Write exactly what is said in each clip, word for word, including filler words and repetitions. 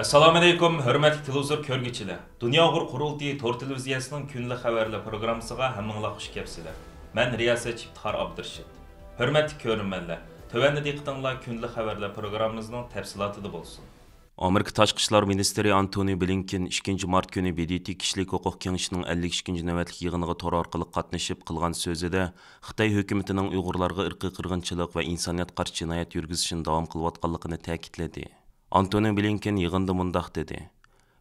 ئەسسالامۇئەلەيكۇم، ھۆرمەتلىك تېلېۋىزور كۆرگۈچىلەر! دۇنيا ئۇيغۇر قۇرۇلتىيى تور تېلېۋىزىيەسىنىڭ كۈندىلىك خەۋەرلەر پروگراممىسىغا ھەممىڭلار خۇش كەپسىلەر. مەن رىياسەتچى ئىپتىخار ئابدۇرېشىت. ھۆرمەتلىك كۆرۈرمەنلەر، تۆۋەندە دىققىتىڭلار كۈندىلىك خەۋەرلەر پروگراممىمىزنىڭ تەپسىلاتىدا بولسۇن. ئامېرىكا تاشقى ئىشلار مىنىستىرى ئانتونى بلىنكېن ئىككىنچى مارت كۈنى ب د ت كىشىلىك ھوقۇق كېڭىشىنىڭ ئەللىك ئىككىنچى نۆۋەتلىك يىغىنىغا تور ئارقىلىق قاتنىشىپ قىلغان سۆزىدە، خىتاي ھۆكۈمىتىنىڭ ئۇيغۇرلارغا ئىرقىي قىرغىنچىلىق ۋە ئىنسانىيەت قارشى جىنايەت يۈرگۈزۈشىنى داۋام قىلىۋاتقانلىقىنى تەكىتلىدى. ئانتونى بلىنكېن يىغىندا مۇنداق دېدى: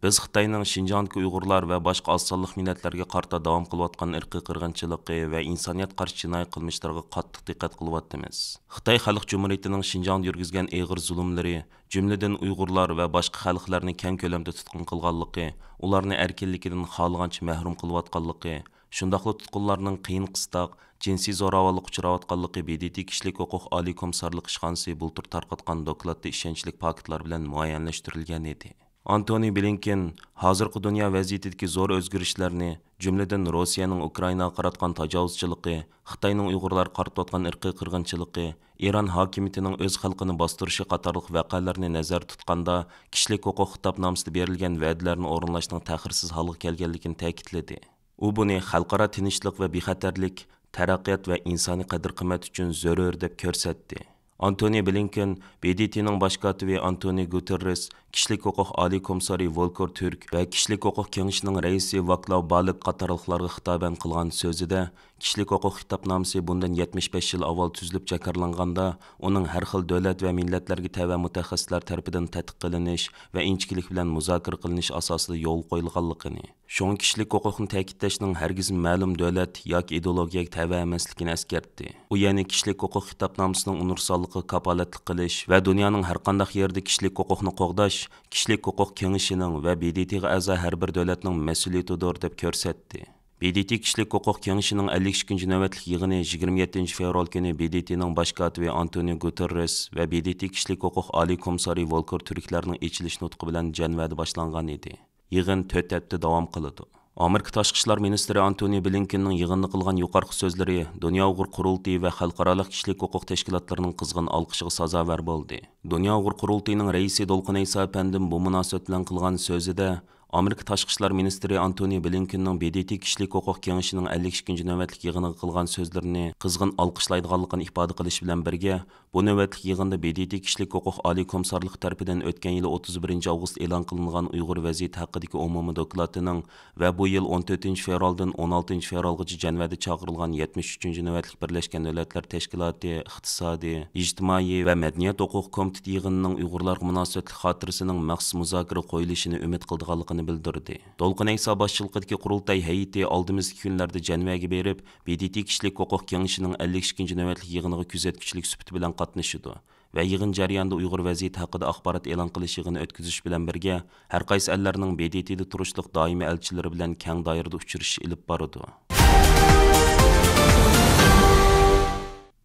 بىز خىتاينىڭ شىنجاڭدىكى ئۇيغۇرلار ۋە باشقا ئاز سانلىق مىللەتلەرگە قارىتا داۋام قىلىۋاتقان ئىرقىي قىرغىنچىلىقى ۋە ئىنسانىيەت قارشى جىنايى قىلمىشلىرىغا قاتتىق دىققەت قىلىۋاتىمىز. خىتاي خەلق جۇمھۇرىيىتىنىڭ شىنجاڭدا يۈرگۈزگەن ئېغىر زۇلۇملىرى، جۈملىدىن ئۇيغۇرلار ۋە باشقا خەلقلەرنى كەڭ كۆلەمدە تۇتقۇن قىلغانلىقى، ئۇلارنى ئەركىنلىكىدىن خالىغانچە مەھرۇم قىلىۋاتقانلىقى، شۇنداقلا تۇتقۇنلارنىڭ قىيىن-قىستاق، جىنسىي زوراۋانلىققا ئۇچراۋاتقانلىقى ب د ت كىشىلىك ھوقۇق ئالىي كومىسسارلىقى ئىشخانىسى بۇلتۇر تارقاتقان دوكلاتتا ئىشەنچلىك پاكىتلار بىلەن مۇئەييەنلەشتۈرۈلگەن ئىدى. ئانتونى بلىنكېن ھازىرقى دۇنيا ۋەزىيىتىدىكى زور ئۆزگىرىشلەرنى، جۈملىدىن روسىيەنىڭ ئۇكرائىناغا قاراتقان تاجاۋۇزچىلىقى، خىتاينىڭ ئۇيغۇرلارغا قارىتىۋاتقان ئىرقىي قىرغىنچىلىقى، ئىران ھاكىمىيىتىنىڭ ئۆز خەلقىنى باستۇرۇشى قاتارلىق ۋەقەلەرنى نەزەردە تۇتقاندا، كىشىلىك ھوقۇق خىتابنامىسىدا بېرىلگەن ۋەدىلەرنى ئورۇنلاشنىڭ تەخىرسىز ھالغا كەلگەنلىكىنى تەكىتلىدى. ئۇ بۇنى خەلقئارا تىنچلىق ۋە بىخەتەرلىك، تەرەققىيات ۋە ئىنسانىي قەدىر-قىممەت ئۈچۈن زۆرۈر دەپ كۆرسەتتى. ئانتونى بلىنكېن ب د ت نىڭ باش كاتىپى ئانتونى گۇتېررېس، كىشىلىك ھوقۇق ئالىي كومىسسارى ۋولكېر تۈرك ۋە كىشىلىك ھوقۇق كېڭىشىنىڭ رەئىسى ۋاكلاۋ بالىك قاتارلىقلارغا خىتابەن قىلغان سۆزىدە، كىشىلىك ھوقۇق خىتابنامىسى بۇندىن يەتمىش بەش يىل ئاۋۋال تۈزۈلۈپ جاكارلانغاندا، ئۇنىڭ ھەر خىل دۆلەت ۋە مىللەتلەرگە تەۋە مۇتەخەسسىسلەر تەرىپىدىن تەتقىق قىلىنىش ۋە ئىنچىكىلىك بىلەن مۇزاكىرە قىلىنىش ئاساسىدا يولغا قويۇلغانلىقىنى، شۇڭا كىشىلىك ھوقۇقنى تەكىتلەشنىڭ ھەرگىزمۇ مەلۇم دۆلەت ياكى ئىدېئولوگىيەگە تەۋە ئەمەسلىكىنى ئەسكەرتتى. ئۇ يەنە كىشىلىك ھوقۇق خىتابنامىسىنىڭ ئۇنىۋېرساللىقىغا كاپالەتلىك قىلىش ۋە دۇنيانىڭ ھەرقانداق يېرىدە كىشىلىك ھوقۇقنى قوغداش، كىشىلىك ھوقۇق كېڭىشىنىڭ ۋە ب د ت غا ئەزا ھەر بىر دۆلەتنىڭ مەسئۇلىيىتىدۇر، دەپ كۆرسەتتى. ب د ت كىشىلىك ھوقۇق كېڭىشىنىڭ ئەللىك ئىككىنچى نۆۋەتلىك يىغىنى يىگىرمە يەتتىنچى فېۋرال كۈنى ب د ت نىڭ باش كاتىپى ئانتونىئو گۇتېررېس ۋە ب د ت كىشىلىك ھوقۇق ئالىي كومىسسارى ۋولكېر تۈركلەرنىڭ ئېچىلىش نۇتقى بىلەن جەنۋەدە باشلانغان ئىدى. يىغىن تۆت ھەپتە داۋام قىلىدۇ. ئامېرىكا تاشقى ئىشلار مىنىستىرى ئانتونى بلىنكېننىڭ يىغىندا قىلغان يۇقىرىقى سۆزلىرى دۇنيا ئۇيغۇر قۇرۇلتىيى ۋە خەلقئارالىق كىشىلىك ھوقۇق تەشكىلاتلىرىنىڭ قىزغىن ئالقىشىغا سازاۋەر بولدى. دۇنيا ئۇيغۇر قۇرۇلتىيىنىڭ رەئىسى دولقۇن ئەيسا ئەپەندىم بۇ مۇناسىۋەت بىلەن قىلغان سۆزىدە، ئامېرىكا تاشقى ئىشلار مىنىستىرى ئانتونى بلىنكېننىڭ ب د ت كىشىلىك ھوقۇق كېڭىشىنىڭ ئەللىك ئىككىنچى نۆۋەتلىك يىغىنىغا قىلغان سۆزلىرىنى قىزغىن ئالقىشلايدىغانلىقىنى ئىپادە قىلىش بىلەن بىرگە، بۇ نۆۋەتلىك يىغىندا ب د ت كىشىلىك ھوقۇق ئالىي كومىسسارلىقى تەرىپىدىن ئۆتكەن يىلى ئوتتۇز بىرىنچى ئاۋغۇست ئېلان قىلىنغان ئۇيغۇر ۋەزىيىتى ھەققىدىكى ئومۇمىي دوكلاتىنىڭ ۋە بۇ يىل ئون تۆتىنچى فېۋرالدىن ئون ئالتىنچى فېۋرالغىچە جەنۋەدە چاقىرىلغان يەتمىش ئۈچىنچى نۆۋەتلىك بىرلەشكەن دۆلەتلەر تەشكىلاتى ئىقتىسادىي، ئىجتىمائىي ۋە مەدەنىيەت ھوقۇقى كومىتېتى يىغىنىنىڭ ئۇيغۇرلارغا مۇناسىۋەتلىك خاتىرىسىنىڭ مەخسۇس مۇزاكىرە قويۇلۇشىنى ئۈمىد قىلىدىغانلىقىنى بىلدۈردى. دولقۇن ئەيسا باشچىلىقىدىكى قۇرۇلتاي ھەيئىتى ئالدىمىزدىكى كۈنلەردە جەنۋەگە بېرىپ، ب د ت كىشىلىك ھوقۇق كېڭىشىنىڭ ئەللىك ئىككىنچى نۆۋەتلىك يىغىنىغا كۆزەتكۈچىلىك سۈپىتى بىلەن قاتنىشىدۇ ۋە يىغىن جەريانىدا ئۇيغۇر ۋەزىيىتى ھەققىدە ئاخبارات ئېلان قىلىش يىغىنى ئۆتكۈزۈش بىلەن بىرگە، ھەرقايسى ئەللەرنىڭ ب د ت دا تۇرۇشلۇق دائىمىي ئەلچىلىرى بىلەن كەڭ دائىرىدە ئۇچرىشىش ئېلىپ بارىدۇ.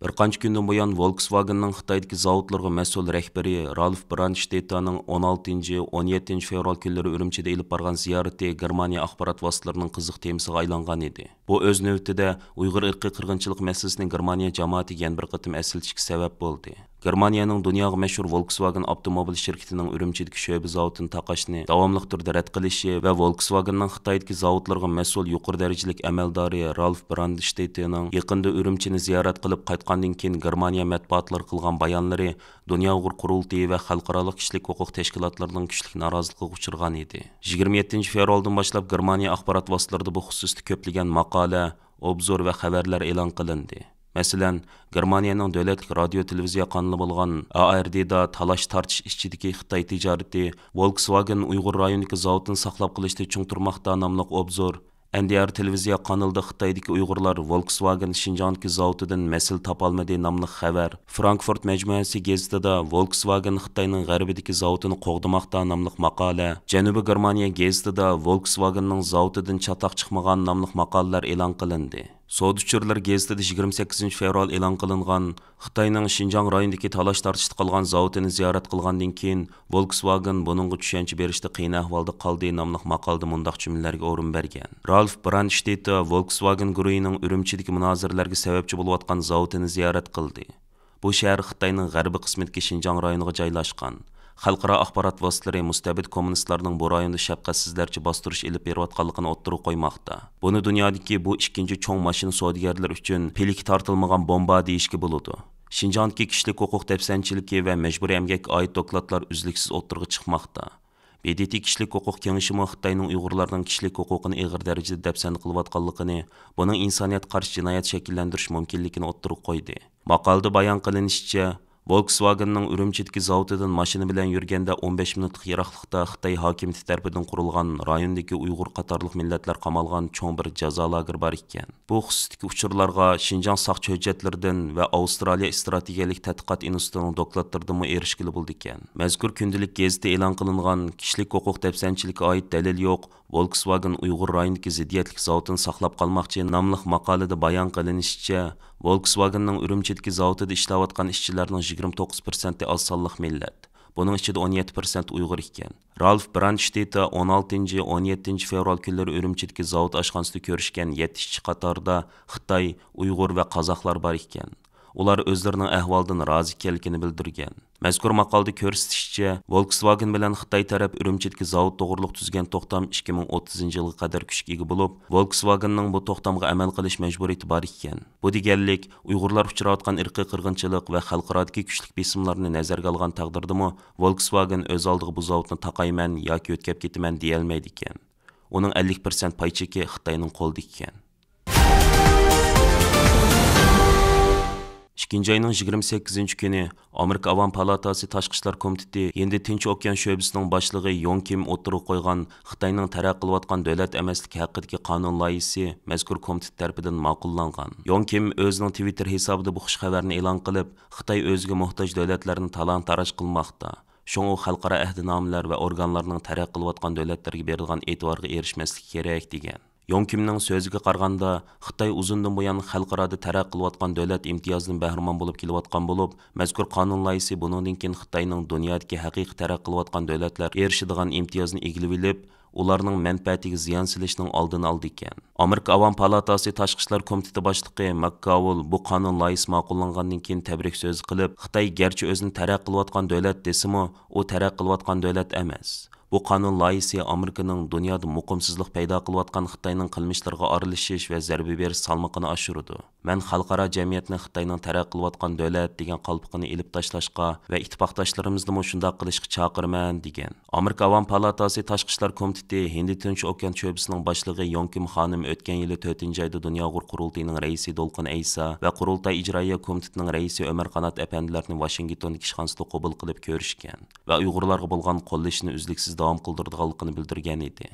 بىر قانچە كۈندىن بۇيان، ۋولكسۋاگېننىڭ خىتايدىكى زاۋۇتلىرىغا مەسئۇل رەھبىرى رالف براندشتېتتانىڭ ئون ئالتىنچى، ئون يەتتىنچى فېۋرال كۈنلىرى ئۈرۈمچىدە ئېلىپ بارغان زىيارىتى گېرمانىيە ئاخبارات ۋاسىتىلىرىنىڭ قىزىق تېمىسىغا ئايلانغان ئىدى. بۇ ئۆز نۆۋىتىدە ئۇيغۇر ئىرقىي قىرغىنچىلىق مەسىلىسىنى گېرمانىيە جامائىتىگە يەنە بىر قېتىم ئەسلىتىشكە سەۋەب بولدى. گېرمانىيەنىڭ دۇنياغا مەشھۇر ۋولكسۋاگېن ئاپتوموبىل شىركىتىنىڭ ئۈرۈمچىدىكى شۆبە زاۋۇتىنى تاقاشنى داۋاملىق تۈردە رەت قىلىشى ۋە ۋولكسۋاگېننىڭ خىتايدىكى زاۋۇتلىرىغا مەسئۇل يۇقىرى دەرىجىلىك ئەمەلدارى رالف براندشتېتتېنىڭ يېقىندا ئۈرۈمچىنى زىيارەت قىلىپ قايتقاندىن كېيىن گېرمانىيە مەتبۇئاتلىرىغا قىلغان بايانلىرى دۇنيا ئۇيغۇر قۇرۇلتىيى ۋە خەلقئارالىق كىشىلىك ھوقۇق تەشكىلاتلىرىنىڭ كۈچلۈك نارازىلىقىغا ئۇچرىغان ئىدى. يىگىرمە يەتتىنچى فېۋرالدىن باشلاپ گېرمانىيە ئاخبارات ۋاسىتىلىرىدا بۇ خۇسۇستا كۆپلىگەن ماقالە، ئوبزور ۋە خەۋەرلەر ئېلان قىلىندى. مەسىلەن، گېرمانىيەنىڭ دۆلەتلىك رادىيو تېلېۋىزىيە قانىلى بولغان ئا ئېر دى دا تالاش تارتىش ئىچىدىكى خىتاي تىجارىتى، ۋولكسۋاگېن ئۇيغۇر رايونىدىكى زاۋۇتىنى ساقلاپ قېلىشتا چىڭ تۇرماقتا ناملىق ئوبزور، ئەن دى ئار تېلېۋىزىيە قانىلىدا خىتايدىكى ئۇيغۇرلار ۋولكسۋاگېن شىنجاڭدىكى زاۋۇتىدىن مەسىلە تاپالمىدى ناملىق خەۋەر، فرانكفورت مەجمۇئەسى گېزىتىدا ۋولكسۋاگېن خىتاينىڭ غەربىدىكى زاۋۇتىنى قوغدىماقتا ناملىق ماقالە، جەنۇبىي گېرمانىيە گېزىتىدا ۋولكسۋاگېننىڭ زاۋۇتىدىن چاتاق چىقمىغان ناملىق ماقالىلەر ئېلان قىلىندى. سودا ئۇچۇرلىرى گېزىتىدا يىگىرمە سەككىزىنچى فېۋرال ئېلان قىلىنغان خىتاينىڭ شىنجاڭ رايونىدىكى تالاش تارتىشتا قالغان زاۋۇتىنى زىيارەت قىلغاندىن كېيىن، ۋولكسۋاگېن بۇنىڭغا چۈشەنچە بېرىشتە قىيىن ئەھۋالدا قالدى ناملىق ماقالىدە مۇنداق جۈملىلەرگە ئورۇن بەرگەن: رالف براندشتېتتېر ۋولكسۋاگېن گۇرۇھىنىڭ ئۈرۈمچىدىكى مۇنازىرىلەرگە سەۋەبچى بولۇۋاتقان زاۋۇتىنى زىيارەت قىلدى. بۇ شەھەر خىتاينىڭ غەربىي قىسمىدىكى شىنجاڭ رايونىغا جايلاشقان. خەلقئارا ئاخبارات ۋاسىتىلىرى مۇستەبىت كوممۇنىستلارنىڭ بۇ رايوندا شەپقەتسىزلەرچە باستۇرۇش ئېلىپ بېرىۋاتقانلىقىنى ئوتتۇرىغا قويماقتا. بۇنى دۇنيادىكى بۇ ئىككىنچى چوڭ ماشىنا سودىگەرلىرى ئۈچۈن پىلىكى تارتىلمىغان بومبا دېيىشكە بولىدۇ. شىنجاڭدىكى كىشىلىك ھوقۇق دەپسەندىچىلىكى ۋە مەجبۇرىي ئەمگەككە ئائىت دوكلاتلار ئۈزلۈكسىز ئوتتۇرىغا چىقماقتا. ب د ت كىشىلىك ھوقۇق كېڭىشىمۇ خىتاينىڭ ئۇيغۇرلارنىڭ كىشىلىك ھوقۇقىنى ئېغىر دەرىجىدە دەپسەندە قىلىۋاتقانلىقىنى، بۇنىڭ ئىنسانىيەتكە قارشى جىنايەت شەكىللەندۈرۈش مۇمكىنلىكىنى ئوتتۇرىغا قويدى. ماقالىدە بايان قىلىنىشىچە، ۋولكسۋاگېننىڭ ئۈرۈمچىدىكى زاۋۇتىدىن ماشىنا بىلەن يۈرگەندە ئون بەش مىنۇتلۇق يىراقلىقتا خىتاي ھاكىمىيىتى تەرىپىدىن قۇرۇلغان رايوندىكى ئۇيغۇر قاتارلىق مىللەتلەر قامالغان چوڭ بىر جازا لاگېرى بار ئىكەن. بۇ خۇسۇستىكى ئۇچۇرلارغا شىنجاڭ ساقچى ھۆججەتلىرىدىن ۋە ئاۋسترالىيە ئىستراتېگىيەلىك تەتقىقات ئىنستىتۇتىنىڭ دوكلاتلىرىدىنمۇ ئېرىشكىلى بولىدىكەن. مەزكۇر كۈندىلىك گېزىتى ئېلان قىلىنغان كىشىلىك ھوقۇق دەپسەندىچىلىكىگە ئائىت دەلىل يوق، ۋولكسۋاگېن ئۇيغۇر رايونىدىكى زىددىيەتلىك زاۋۇتىنى ساقلاپ قالماقچى ناملىق ماقالىدە بايان قىلىنىشىچە، ۋولكسۋاگېننىڭ ئۈرۈمچىدىكى زاۋۇتىدا ئىشلەۋاتقان ئىشچىلارنىڭ يىگىرمە توققۇز پىرسەنتى ئاز سانلىق مىللەت. بۇنىڭ ئىچىدە ئون يەتتە پىرسەنت ئۇيغۇر ئىكەن. رالف براندشتېتە ئون ئالتىنچى، ئون يەتتىنچى فېۋرال كۈنلىرى ئۈرۈمچىدىكى زاۋۇت ئاشخانىسىدا كۆرۈشكەن يەتتە ئىشچى قاتارىدا خىتاي، ئۇيغۇر ۋە قازاقلار بار ئىكەن. ئۇلار ئۆزلىرىنىڭ ئەھۋالىدىن رازى ئىكەنلىكىنى بىلدۈرگەن. مەزكۇر ماقالىدە كۆرسىتىشىچە، ۋولكسۋاگېن بىلەن خىتاي تەرەپ ئۈرۈمچىدىكى زاۋۇت توغرۇلۇق تۈزگەن توختام ئىككى مىڭ ئوتتۇزىنچى يىلغا قەدەر كۈچكە ئىگە بولۇپ، ۋولكسۋاگېننىڭ بۇ توختامغا ئەمەل قىلىش مەجبۇرىيىتى بار ئىكەن. بۇ دېگەنلىك، ئۇيغۇرلار ئۇچراۋاتقان ئىرقىي قىرغىنچىلىق ۋە خەلقئارادىكى كۈچلۈك بېسىملارنى نەزەرگە ئالغان تەقدىردىمۇ، ۋولكسۋاگېن ئۆز ئالدىغا بۇ زاۋۇتنى تاقايمەن ياكى يۆتكەپ كېتىمەن دېيەلمەيدىكەن. ئۇنىڭ ئەللىك پىرسەنت پاي چېكى خىتاينىڭ قولىدا ئىكەن. ئىككىنچى ئاينىڭ يىگىرمە سەككىزىنچى كۈنى ئامېرىكا ئاۋام پالاتاسى تاشقى ئىشلار كومىتېتى ھىندى تىنچ ئوكيان شۆبىسىنىڭ باشلىقى يوڭ كىم ئوتتۇرىغا قويغان خىتاينىڭ تەرەققىي قىلىۋاتقان دۆلەت ئەمەسلىكى ھەققىدىكى قانۇن لايىھىسى مەزكۇر كومىتېت تەرىپىدىن ماقۇللانغان. يوڭ كىم ئۆزىنىڭ تىۋىتتېر ھېسابىدا بۇ خۇش خەۋەرنى ئېلان قىلىپ، خىتاي ئۆزىگە موھتاج دۆلەتلەرنى تالان-تاراج قىلماقتا. شۇڭا ئۇ خەلقئارا ئەھدىنامىلەر ۋە ئورگانلارنىڭ تەرەققىي قىلىۋاتقان دۆلەتلەرگە بېرىدىغان ئېتىبارغا ئېرىشمەسلىكى كېرەك، دېگەن. يوڭ كىمنىڭ سۆزىگە قارىغاندا، خىتاي ئۇزۇندىن بۇيان خەلقئارادا تەرەققىي قىلىۋاتقان دۆلەت ئىمتىيازىدىن بەھرىمەن بولۇپ كېلىۋاتقان بولۇپ، مەزكۇر قانۇن لايىھىسى بۇنىڭدىن كېيىن خىتاينىڭ دۇنيادىكى ھەقىقىي تەرەققىي قىلىۋاتقان دۆلەتلەر ئېرىشىدىغان ئىمتىيازنى ئىگىلىۋېلىپ، ئۇلارنىڭ مەنپەئەتىگە زىيان سېلىشنىڭ ئالدىنى ئالىدىكەن. ئامېرىكا ئاۋام پالاتاسى تاشقى ئىشلار كومىتېتى باشلىقى ماككاۋل بۇ قانۇن لايىھىسى ماقۇللانغاندىن كېيىن تەبرىك سۆزى قىلىپ، خىتاي گەرچە ئۆزىنى تەرەققىي قىلىۋاتقان دۆلەت دېسىمۇ، ئۇ تەرەققىي قىلىۋاتقان دۆلەت ئەمەس. بۇ قانۇن لايىھىسى ئامېرىكىنىڭ دۇنيادا مۇقىمسىزلىق پەيدا قىلىۋاتقان خىتاينىڭ قىلمىشلىرىغا ئارىلىشىش ۋە زەربە بېرىش سالمىقىنى ئاشۇرىدۇ. مەن خەلقئارا جەمئىيەتنى خىتاينىڭ تەرەققىي قىلىۋاتقان دۆلەت دېگەن قالپىقىنى ئېلىپ تاشلاشقا ۋە ئىتتىپاقداشلىرىمىزنىمۇ شۇنداق قىلىشقا چاقىرىمەن، دېگەن. ئامېرىكا ئاۋام پالاتاسى تاشقى ئىشلار كومىتېتى ھىندى تىنچ ئوكيان شۆبىسىنىڭ باشلىقى يوڭ كىم خانىم ئۆتكەن يىلى تۆتىنچى ئايدا دۇنيا ئۇيغۇر قۇرۇلتىيىنىڭ رەئىسى دولقۇن ئەيسا ۋە قۇرۇلتاي ئىجرائىيە كومىتېتىنىڭ رەئىسى ئۆمەر قانات ئەپەندىلەرنى ۋاشىنگتوندىكى ئىشخانىسىدا قوبۇل قىلىپ كۆرۈشكەن ۋە ئۇيغۇرلارغا بولغان قوللىشىنى ئۈزلۈكسىز داۋام قىلدۇرىدىغانلىقىنى بىلدۈرگەن ئىدى.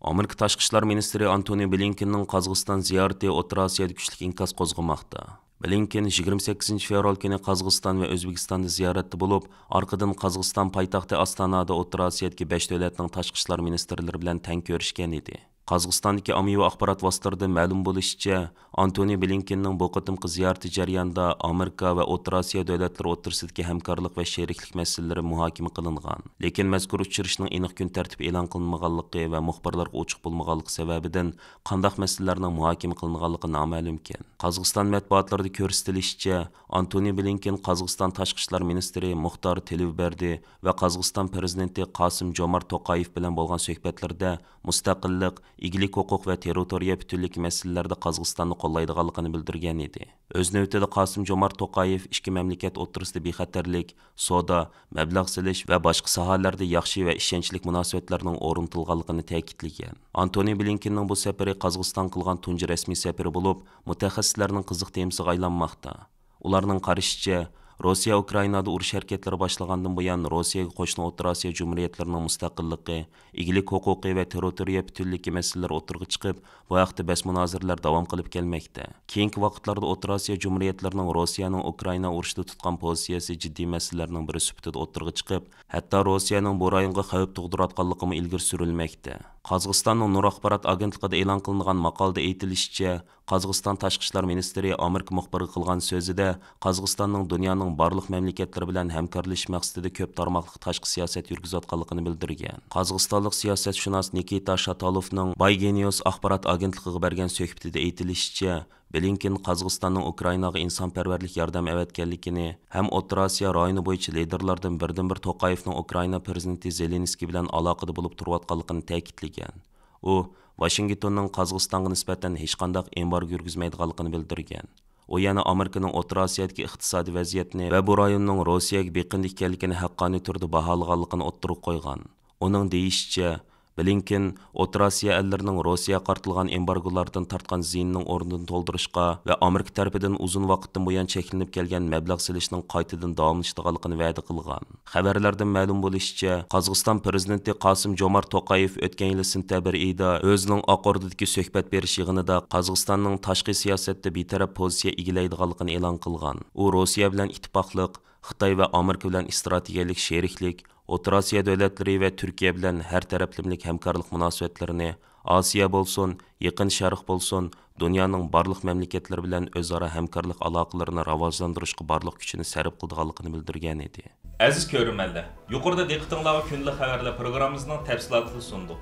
ئامېرىكا تاشقى ئىشلار مىنىستىرى ئانتونى بلىنكېننىڭ قازاقىستان زىيارىتى ئوتتۇرا ئاسىيادا كۈچلۈك ئىنكاس قوزغىماقتا. بلىنكېن يىگىرمە سەككىزىنچى فېۋرال كۈنى قازاقىستان ۋە ئۆزبېكىستاندا زىيارەتتە بولۇپ، ئارقىدىن قازاقىستان پايتەختى ئاستانادا ئوتتۇرا ئاسىيادىكى بەش دۆلەتنىڭ تاشقى ئىشلار مىنىستىرلىرى بىلەن تەڭ كۆرۈشكەن ئىدى. قازاقىستاندىكى ئاممىۋى ئاخبارات ۋاسىتىلىرىدىن مەلۇم بولۇشىچە، ئانتونى بلىنكېننىڭ بۇ قېتىمقى زىيارىتى جەريانىدا ئامېرىكا ۋە ئوتتۇرا ئاسىيا دۆلەتلىرى ئوتتۇرىسىدىكى ھەمكارلىق ۋە شېرىكلىك مەسىلىلىرى مۇھاكىمە قىلىنغان. لېكىن مەزكۇر ئۇچرىشىشنىڭ ئېنىق كۈن تەرتىپى ئېلان قىلىنمىغانلىقى ۋە مۇخبىرلارغا ئوچۇق بولمىغانلىقى سەۋەبىدىن، قانداق مەسىلىلەرنىڭ مۇھاكىمە قىلىنغانلىقى نامەلۇمكەن. قازاقىستان مەتبۇئاتلىرىدا كۆرسىتىلىشىچە، ئانتونى بلىنكېن قازاقىستان تاشقى ئىشلار مىنىستىرى مۇختار تىلىۋبەردى ۋە قازاقىستان پىرېزىدېنتى قاسىم جومارت توقايېف بىلەن بولغان سۆھبەتلىرىدە مۇستەقىللىق، ئىگىلىك ھوقۇق ۋە تېررىتورىيە پۈتۈنلۈكى مەسىلىلەردە قازاقىستاننى قوللايدىغانلىقىنى بىلدۈرگەن ئىدى. ئۆز نۆۋىتىدە قاسىم جومارت توقايېف ئىككى مەملىكەت ئوتتۇرىسىدا بىخەتەرلىك، سودا، مەبلەغ سېلىش ۋە باشقا ساھەلەردە ياخشى ۋە ئىشەنچلىك مۇناسىۋەتلەرنىڭ ئورنىتىلغانلىقىنى تەكىتلىگەن. ئانتونى بلىنكېننىڭ بۇ سەپىرى قازاقىستانغا قىلغان تۇنجى رەسمىي سەپىرى بولۇپ، مۇتەخەسسىسلەرنىڭ قىزىق تېمىسىغا ئايلانماقتا. ئۇلارنىڭ قارىشىچە، روسىيە ئۇكرائىنادا ئۇرۇش ھەرىكەتلىرى باشلىغاندىن بۇيان، روسىيەگە قوشنا ئوتتۇرا ئاسىيا جۇمھۇرىيەتلىرىنىڭ مۇستەقىللىقى، ئىگىلىك ھوقۇقى ۋە تېررىتورىيە پۈتۈنلۈكى مەسىلىلىرى ئوتتۇرىغا چىقىپ، بۇ ھەقتە بەس مۇنازىرىلەر داۋام قىلىپ كەلمەكتە. كېيىنكى ۋاقىتلاردا ئوتتۇرا ئاسىيا جۇمھۇرىيەتلىرىنىڭ روسىيەنىڭ ئۇكرائىنا ئۇرۇشىدا تۇتقان پوزىتسىيەسى جىددىي مەسىلىلەرنىڭ بىرى سۈپىتىدە ئوتتۇرىغا چىقىپ، ھەتتا روسىيەنىڭ بۇ رايونغا خەۋپ تۇغدۇرۇۋاتقانلىقىمۇ ئىلگىرى سۈرۈلمەكتە. قازاقىستاننىڭ نۇر ئاخبارات ئاگېنتلىقىدا ئېلان قىلىنغان ماقالىدە ئېيتىلىشىچە، قازاقىستان تاشقى ئىشلار مىنىستىرى ئامېرىكا مۇخبىرىغا قىلغان سۆزىدە، قازاقىستاننىڭ دۇنيانىڭ بارلىق مەملىكەتلىرى بىلەن ھەمكارلىشىش مەقسىتىدە كۆپ تارماقلىق تاشقى سىياسەت يۈرگۈزۈۋاتقانلىقىنى بىلدۈرگەن. قازاقىستانلىق سىياسەتشۇناس نىكىتا شاتالوفنىڭ باي گېنىيوس ئاخبارات ئاگېنتلىقىغا بەرگەن سۆھبىتىدە ئېيتىلىشىچە، بلىنكېن قازاقىستاننىڭ ئۇكرائىناغا ئىنسانپەرۋەرلىك ياردەم ئەۋەتكەنلىكىنى ھەم ئوتتۇرا ئاسىيا رايونى بويىچە لىدېرلاردىن بىردىنبىر توقايېۋنىڭ ئۇكرائىنا پىرېزىدېنتى زېلېنسكىي بىلەن ئالاقىدە بولۇپ تۇرۇۋاتقانلىقىنى تەكىتلىگەن. ئۇ ۋاشىنگتوننىڭ قازاقىستانغا نىسبەتەن ھېچقانداق ئېمبارگو يۈرگۈزمەيدىغانلىقىنى بىلدۈرگەن. ئۇ يەنە ئامېرىكىنىڭ ئوتتۇرا ئاسىيادىكى ئىقتىسادىي ۋەزىيەتنى ۋە بۇ رايوننىڭ روسىيەگە بېقىندى ئىكەنلىكىنى ھەققانىي تۈردە باھالىغانلىقىنى ئوتتۇرىغا قويغان. ئۇنىڭ دېيىشىچە، بلىنكېن ئوتتۇرا ئاسىيا ئەللىرىنىڭ روسىيەگە قارىتىلغان ئېمبارگولاردىن تارتقان زىيىنىنىڭ ئورنىنى تولدۇرۇشقا ۋە ئامېرىكا تەرىپىدىن ئۇزۇن ۋاقىتتىن بۇيان چەكلىنىپ كەلگەن مەبلەغ سېلىشنىڭ قايتىدىن داۋاملىشىدىغانلىقىنى ۋەدە قىلغان. خەۋەرلەردىن مەلۇم بولۇشىچە، قازاقىستان پىرېزىدېنتى قاسىم جومارت توقايېۋ ئۆتكەن يىلى سېنتەبىر ئېيىدا ئۆزىنىڭ ئاق ئوردىدىكى سۆھبەت بېرىش يىغىنىدا قازاقىستاننىڭ تاشقى سىياسەتتە بىتەرەپ پوزىتسىيە ئىگىلەيدىغانلىقىنى ئېلان قىلغان. ئۇ روسىيە بىلەن ئىتتىپاقلىق، خىتاي ۋە ئامېرىكا بىلەن ئىستراتېگىيەلىك شېرىكلىك، ئوتتۇرا ئاسىيا دۆلەتلىرى ۋە تۈركىيە بىلەن ھەر تەرەپلىمىلىك ھەمكارلىق مۇناسىۋەتلىرىنى، ئاسىيا بولسۇن، يېقىن شەرق بولسۇن، دۇنيانىڭ بارلىق مەملىكەتلىرى بىلەن ئۆزئارا ھەمكارلىق ئالاقىلىرىنى راۋاجلاندۇرۇشقا بارلىق كۈچىنى سەرپ قىلىدىغانلىقىنى بىلدۈرگەن ئىدى. ئەزىز كۆرۈرمەنلەر، يۇقىرىدا دىققىتىڭلارغا كۈندىلىك خەۋەرلەر پروگراممىمىزنىڭ تەپسىلاتىنى سۇندۇق.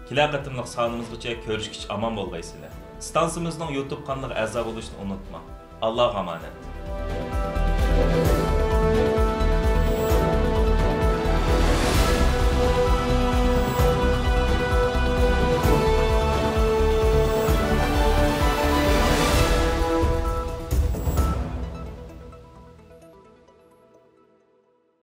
كېلەر قېتىملىق سانىمىزغىچە كۆرۈشكىچە ئامان بولغايسىلەر. ئىستانسىمىزنىڭ يۇتۇب قانىلىغا ئەزا بولۇشنى ئۇنتۇماڭ. ئاللاغا ئامانەت.